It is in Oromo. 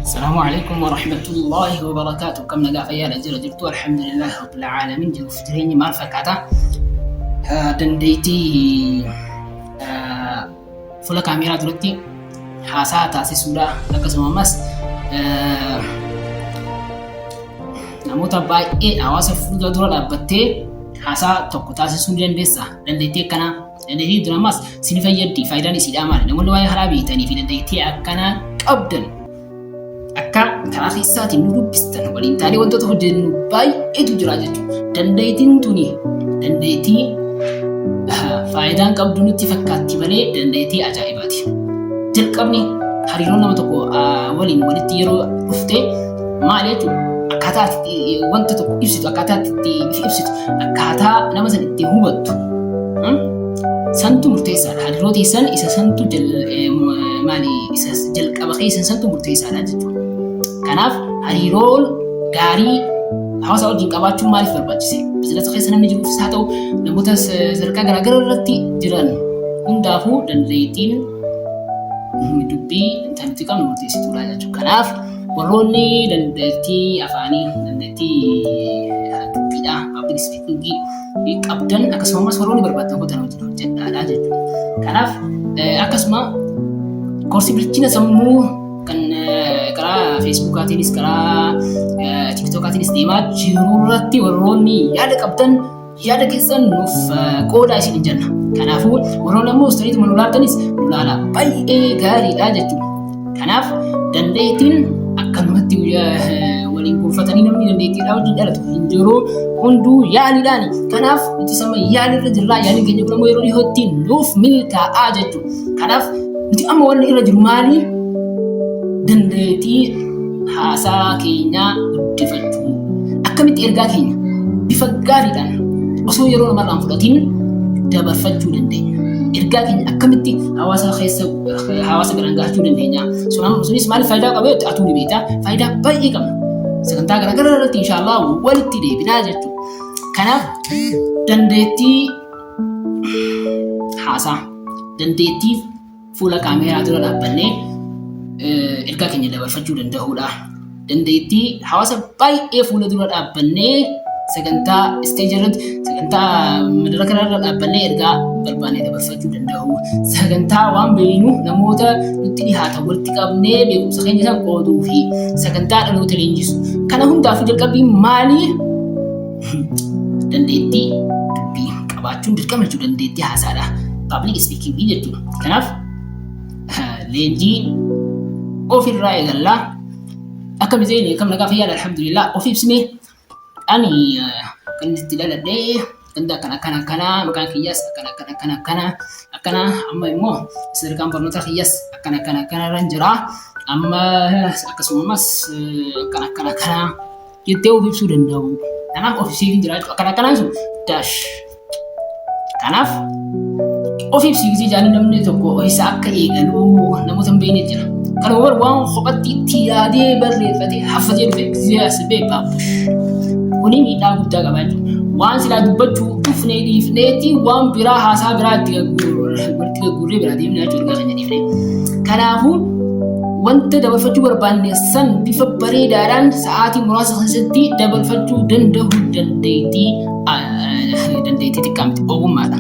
Asalaamu alaikum warahmatullahi wabarakaatu. Kam nagaa fayyaadha jira jirtu? Alhamdulillah rabbil aalamiin. Jiruuf jireenyi maal fakkaata? Dandeettii fuula kaameeraa duratti haasaa taasisuudha. Akkasuma ammas namoota baay'ee hawaasa fuula dura dhaabbattee haasaa tokko taasisuu ni dandeessa. Dandeettii akkanaa dandeettii dura ammas si ni fayyaddi. Faayidaan isiidhaa maali? Namoonni waa'ee karaa beektanii fi dandeettii akkanaa qabdan akka karaa keessaatiin nu dubbistan waliin taanee wantoota hojjennu baay'eetu jira jechuudha. Dandeettiin tuni dandeettii faayidaan qabdu nutti fakkaatti malee dandeettii ajaa'ibaati. Jalqabni hariiroo nama tokko waliin walitti yeroo dhufte maal jechuudha? Akkaataa ati wanta tokko ibsitu, akkaataa ati itti ibsitu, akkaataa nama sana itti hubattu santu murteessaadha. Hariiroo teessan isa santu maali isa jalqaba keessan santu murteessaadha jechuudha. Kanaaf hariiroon gaarii hawaasa wajjin qabaachuun maaliif barbaachise? Bizinasa keessa namni jiruufis haa ta'u, namoota sadarkaa garaagaraa irratti jiran hundaafuu dandeettiin dubbii intarneetii qabnu murteessituudha jechuudha. Kanaaf warroonni dandeettii afaanii, dandeettii dubbiidhaa, public speaking qabdan, akkasumas warroonni barbaadan qotan hojii hojjedhaadha jechuudha. Kanaaf akkasuma koorsii bilchina sammuu kan karaa Feesbuukaatiinis karaa Tiktookaatiinis deemaa jiru irratti warroonni yaada qabdan yaada keessan nuuf qoodaa isin jenna. Kanaafuu warroonni ammoo istariituma nu laaltanis nu laala, baay'ee gaariidha jechuudha. Kanaaf dandeettiin akkanumatti waliin gonfatanii namni dandeettiidhaa wajjin dhalatu hin jiru, hunduu yaaliidhaani. Kanaaf nuti sama yaalirra jirraa, yaaliin keenya kun ammoo yeroo dhihootti nuuf milkaa'aa jechuudha. Kanaaf nuti amma wanni irra jiru maali? Dandeettii haasaa keenyaa guddifachuu. Akkamitti ergaa keenya bifa gaariidhaan osoo yeroo namarraa hin fudhatiin dabarfachuu dandeenya? Ergaa keenya akkamitti hawaasa keessa hawaasa biraan gahachuu dandeenya? Sunis maaliif faayidaa qaba yoo atuu ni beekta. Faayidaa baay'ee qabna. Sagantaa garaagaraa irratti inshaallah walitti deebinaa jechuudha. Kanaaf dandeettii haasaa, dandeettii fuula kaameeraa dura dhaabbannee ergaa keenya dabarfachuu danda'uudha. Dandeettii hawaasa baay'ee fuula dura dhaabbannee sagantaa isteejii irratti, sagantaa madaraka irra dhaabbannee ergaa barbaannee dabarfachuu danda'u. Sagantaa waan beeknu namoota nutti dhihaatan walitti qabnee beekumsa keenya san qooduu fi sagantaa dhaloota leenjisu. Kana hundaafuu jalqabbiin maali? Dandeettii dubbii qabaachuun dirqama jechuudha. Dandeettii haasaadha. Public speaking jechuudha. Kanaaf leenjii ofirraa eegallaa. Akkam zeeni, akkam nagaa fayyaadha? Alhamdulillah. Of ibsine, ani kan itti dhaladhee ganda akkana akkana akkana, maqaan kiyyaas akkana akkana akkana akkana akkana, amma immoo sadarkaan barnoota kiyyaas akkana akkana akkana irra jira, amma akkasumas akkana akkana akkana jettee of ibsuu danda'u. Kanaaf of ibsiitiin jiraachuu akkana akkanaan sun daash. Kanaaf of ibsii gisee jaanii namni tokko isa akka eegalu namoota hin beekne jira. Kana war waan kophatti itti yaadee barreeffatee haffatee dhufe gisee as ba'e baabbush. Kuni miidhaa guddaa qaba jechuudha. Waan silaa dubbachuu dhufne dhiifneeti waan biraa haasaa biraa itti walitti gagguurree biraa deemna jechuudha ergaa keenya dhiifne. Kanaafuu wanta dabarfachuu barbaanne san bifa bareedaadhaan sa'aatii muraasa keessatti dabarfachuu danda'u dandeettii xiqqaa miti, ogummaadha.